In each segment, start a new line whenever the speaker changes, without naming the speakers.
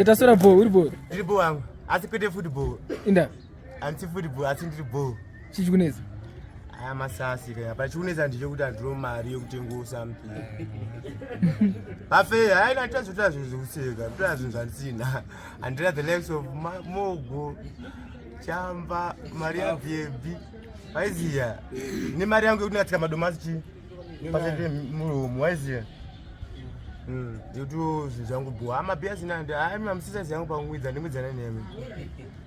Taswera bho, uri bho?
Ndiri bho wangu, asi kwete football.
Inda.
Handisi football, asi ndiri bho.
Chii chikunetsa?
Aya masasi kaya. Pa chikunetsa ndechekuti handino mari yekutenga something. Pafe, hayi ndatozoita zvinhu zvekuseka, ndotoita zvinhu zvandisina. Handina the likes of Mogo, Chamba, Maria Baby. Waiziya. Nemari yangu yekuti ndikatsika madomasi chii? Pasete muromo, waiziya. Ndikuti zvinhu zvangu bho. Hama bhiya sina ndi hayi mamusisa yangu pangwidza ndingwidzana nemi.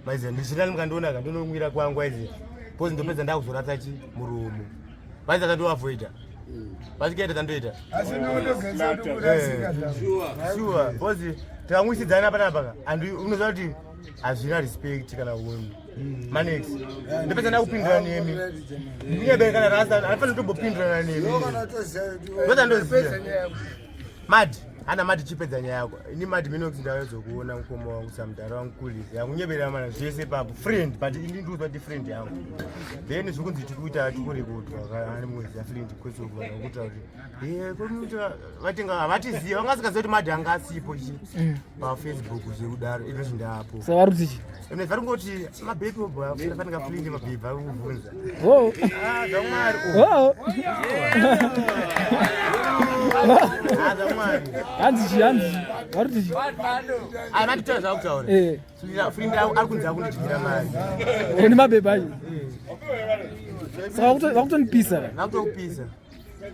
Maiziya ndichirani mukandiona ka ndonongwira kwangu waiziya. Because ndopedza ndakuzorasa chi muromo. Vaiziya kandiavoida. Vachikaita tandoita.
Asi ndinotogeza kuti kurasika zvavo.
Sure, because tikamwisidzana panapa ka and unoziva kuti hazvina respect kana unhu. Manex. Ndopedza ndakupindura nemi. Ndinyabe kana rasta anofanira kutombopindurana nemi. Ndopedza ndoziva. Mad, ana mad chipedza nyaya yako. Ini mad minox ndayozokuona mukoma wangu samudhara wangu kulisi. Yangunyebera mana zvese papo friend but ini ndikuziva kuti friend yangu. Then zviri kunzi tikuita tikurekodwa kana mwedzi ya friend kwese kuvanhu vakuita kuti eh komuita vatenga havatizivi vanga vasingazivi kuti mad anga asipo chi paFacebook zvekudaro izvo zvindapo.
Saka vari kuti chii?
Ende vari kungoti mabhebhi obva fanika friend mabhebhi ari kuvhunza.
Oh.
Ah, zvamwari.
Oh.
Ah, zvamwari.
Hanzi chii? Hanzi chii? Vari kuti chii?
Ai manditaura zvakutaura.
Eh.
Friend ari kunzi akundidyira mari.
Ni mabhebhi acho. Saka vakutonipisa.
Vakutokupisa.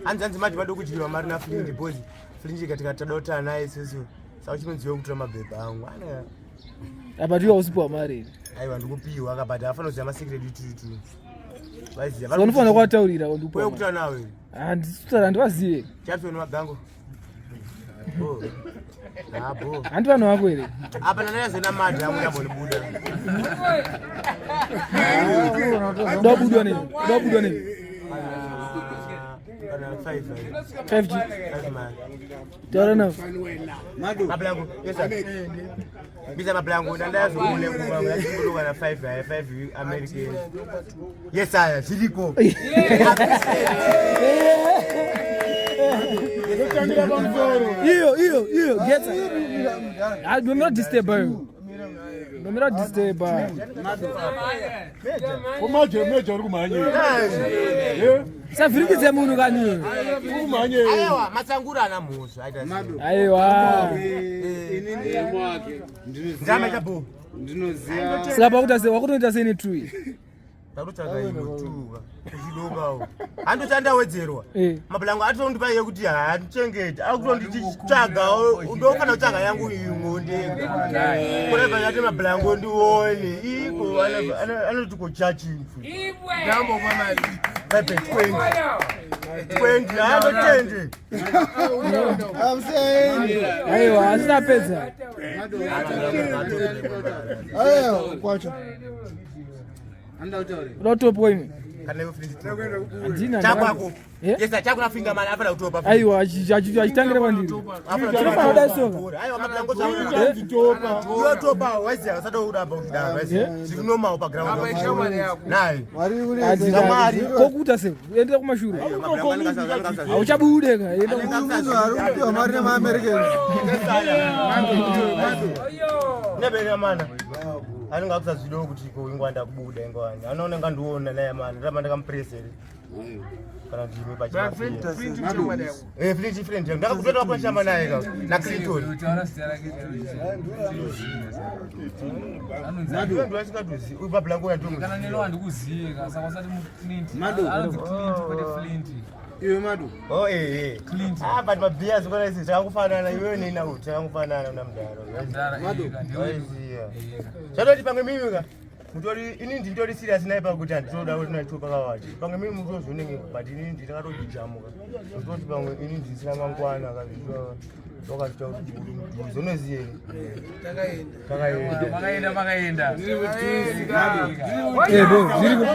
Hanzi hanzi mati vada kudyirwa mari naFlint because Flint ikati katada kutaura naye isusu. Saka chinonziwa kutora mabhebhi angu. Ana
Apa ndiwe usipiwa mari here?
aiwa ndikupiwa ka but afanira kuziva masecret tutu. Vaiziva.
Saka unofanira kuwataurira
Uye
ndikupiwa.
kutaura nawe.
Handisi kutaura handivazive.
Chapson magango. Oh. Ah, bo.
Handi vanhu vako here?
Apa nanayazoona madi angu ndambonibuda.
Ndabudwa nei? Ndabudwa nei?
Kana 5
5G.
5 man.
Taura navo.
Mablango, yes sir. Bisa mablango, ndandazoona nguva yachiburuka na 5 haya 5 American. Yes sir, zviriko.
Iyo iyo iyo getsa. Ah, ndomira disturb ayo. Ndomira disturb.
Komaje meja uri kumhanyei.
Savhirikidze munhu kani.
Uri kumhanyei.
Aiwa, matsangura ana mhosva aita sei.
Aiwa.
Ndama chabu.
Ndinoziva
Saka pakuita sei wakutoita sei netrue iyi?
Ndakutsvaga imwe tuka. Uchidokawo. Handoti andawedzerwa.
Eh.
Mablango atorondipa iye kuti handichengeti. Akutonditsvaga ndofana kutsvaga yangu imwe ndega. Kureva yati mablango ndione. Iko anoti kochachi.
Ndambo mama.
Pepe 20. 20 anotende.
Aiwa, asina pedza. Uda kutopwa imi?
Kana iwe friend.
Handina.
Chakwako.
Eh?
Yes, chako nafinga mali afana kutopa.
Aiwa, achitangira kwandiri. Tinofana kudai soka.
Aiwa mablango zvakutopa. Uyotopa waiziya usada kuramba uchidaro waiziya. Zviri normal pa ground. Naye.
Handina. Kokuita sei? Endera kumashure. Hauchabude ka. Enda
Nebena mana. Anenge akusazvidawo kuti ko ingwanda kubuda ingwani. Anoona ngandiona naye mana. Ramba ndakamupresere. Kana ndimi pachimafia. Eh, Flint friend yangu. Ndakakutoita wapanshamba naye ka. Na Clinton. Ndio asingatozi. Uyu bablango yandomuziva.
Kana neno handikuzive ka saka usati muClint.
Madu.
Anonzi Clint kwete Flint.
Iwe madu.
Oh eh eh.
Clint.
Ah, but mabhias kona isi takangofanana iwewe neni uyu takangofanana una mudaro.
Mudhara,
Madu.
eh, ka, ndiwe.
Waiziya.
Eh, ka.
Zvatoti pamwe mimi ka mutori ini ndintori serious naye pakuti handitoda kuti naitopa kawati. Pamwe mimi mutozonenge but ini ndakatojijamuka. Ndototi pamwe ini ndisina mangwana kazvizwa wakazvita kuti uri mudhuze unoziye.
Takaenda.
Takaenda.
Makaenda makaenda.
Eh, bo, zviriko.